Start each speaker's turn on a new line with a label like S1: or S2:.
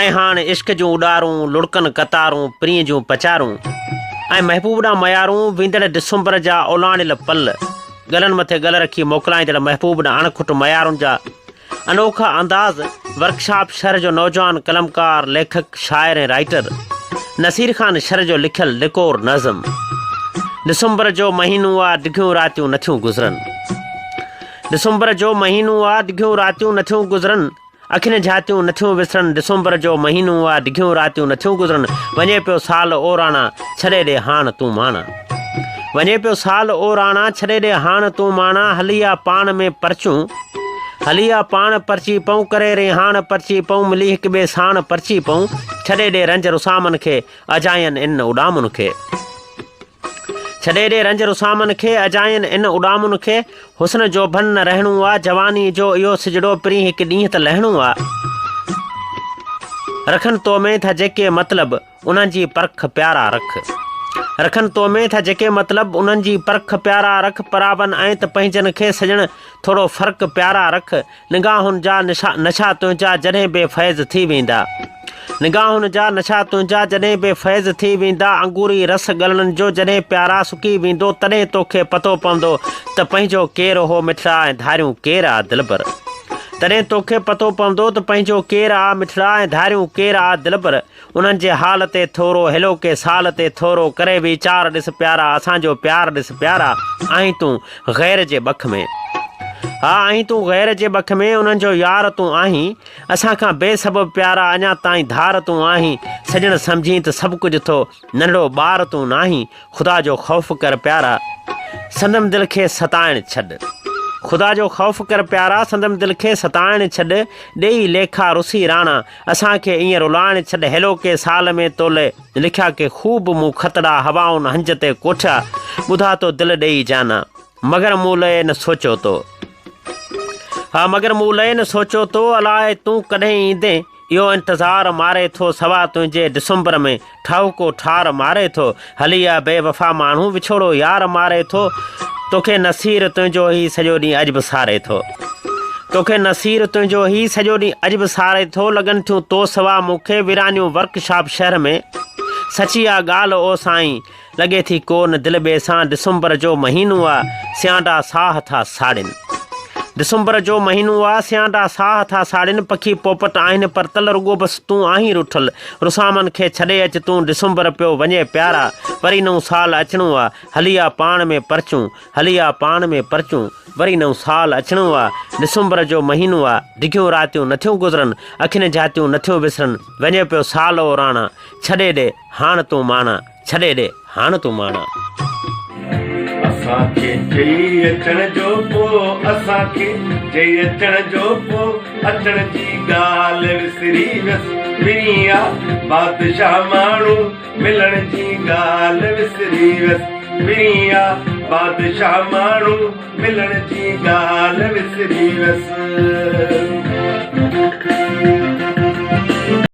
S1: ۽ هاڻ عشق جون اڏارون، لڙڪن قطارون، پرينء جون پچارون ۽ محبوب ڏانهن ميارون، ويندڙ ڊسمبر جا اولاڻيل پل، ڳلن مٿي ڳل رکي موڪلائيندڙ محبوب ڏانهن اڻ کٽ ميارن جا انوکا انداز، ورڪشاپ شھر جو نوجوان قلمڪار، ليکڪ، شاعر ۽ رائيٽر نصير خان شر جو لکيل نڪور نظم ڊسمبر جو مهينو آ ڊگهيون راتيون نٿيون گذرن ڊسمبر جو مهينو آ ڊگهيون راتيون نٿيون گذرن اکين جھاتيون نٿيون وسرن ڊسمبر جو مهينو آ ڊگهيون راتيون نٿيون گذرن وڃي پيو سال او راڻا ڇڏي ڏي هاڻ تون ماڻا وڃي پيو سال او راڻا ڇڏي ڏي هاڻ تون ماڻا هلي آ پاڻ ۾ پرچون هلي آ پاڻ پرچي پئون ڪري ريهاڻ پرچي پئون ملي هڪ ٻئي ساڻ پرچي پئون ڇڏي ڏي رنج رسامن کي اجاين ان اڏامن کي ڇڏي ڏي رنج رسامن کي اجاين ان اڏامن کي حسن جوڀن نه رهڻو آ جواني جو اهو سجڙو پرين هڪ ڏينهن ته لهڻو آ رکن تو ۾ ٿا جيڪي مطلب انهن جي پرک پيارا رک. رکن تو ۾ ٿا جيڪي مطلب، انهن جي پرک پيارا رک پراون ائين ته پنهنجن کي سڄڻ ٿورو فرق پيارا رک نگاهن جا نشا تنهنجا جڏهن بي فيض ٿي ويندا نگاهن جا نشا تنهنجا جڏهن بي فيض ٿي ويندا انگوري رس ڳلن جو جڏهن پيارا سڪي ويندو تڏهن توکي پتو پوندو ته پنهنجو ڪير هو مٺڙا ۽ ڌاريون ڪير آ دلبر تڏهن توکي پتو پوندو ته پنهنجو ڪير آ مٺڙا ۽ ڌاريون ڪير آ دلبر انهن جي حال تي ٿورو هيلوڪي سال تي ٿورو ڪري ويچار ڏس پيارا اسان جو پيار ڏس پيارا آهين تون غير جي ٻک ۾ ها آهين تون غير جي ٻک ۾ انهن جو يار تون آهين اسان کان بي سبب پيارا اڃا تائين ڌار تون آهين سڄڻ سمجهين ته سڀ ڪجهه ٿو ننڍڙو ٻار تون ناهين خدا جو خوف ڪر پيارا سندم دل کي ستائڻ ڇڏ خدا جو خوف ڪر پيارا سندم دل کي ستائڻ ڇڏ ڏيئي ليکا رسي راڻا اسان کي ائين رلائڻ ڇڏ هيلوڪي سال ۾ تولئه لکيا ڪي خوب مون خطڙا هوائن هنج تي ڪوٺيا ٻڌا تو دل ڏيئي جانا مگر مون لئه نه سوچيو تو ها مگر مون لئه نه سوچيو تو الاء تون ڪڏهن ايندين اهو انتظار ماري ٿو سوا تنهنجي ڊسمبر ۾ ٺاهوڪو ٺار ماري ٿو هلي آ بي وفا ماڻهو وڇوڙو يار ماري ٿو توکي نصير تنهنجو هي سڄو ڏينهن اڄ به ساري ٿو توکي نصير تنهنجو هي سڄو ڏينهن اڄ به ساري ٿو لڳن ٿيون تو سوا مون کي ويرانيون ورڪشاپ شهر ۾ سچي آ ڳالهه او سائين لڳي ٿي ڪو نه دل ٻئي سان ڊسمبر جو مهينو آ سيانڊا ساهه ٿا ساڙين ڊسمبر جو مهينو آ سيانڊا ساهه ٿا ساڙين پکي پوپٽ آهن پرتل رڳو بس تون آهين رٺل رسامن کي ڇڏي اچ تون ڊسمبر پيو وڃي پيارا وري نئون سال اچڻو آ هلي آ پاڻ ۾ پرچون هلي آ پاڻ ۾ پرچون وري نئون سال اچڻو آ ڊسمبر جو مهينو آ ڊگهيون راتيون نٿيون گذرن اکين جھاتيون نٿيون وسرن وڃي پيو سال او راڻا ڇڏي ڏي هاڻ تون ماڻا ڇڏي ڏي هاڻ تون ماڻا.
S2: اسان کي چئي اچڻ جو پو اسان کي چئي اچڻ جو پو اچڻ جي ڳالهه وسري ويس پرين آ بادشاهه ماڻهو ملڻ جي ڳالهه وسري ويس پرين آ بادشاهه ماڻهو ملڻ جي ڳالهه وسري ويس.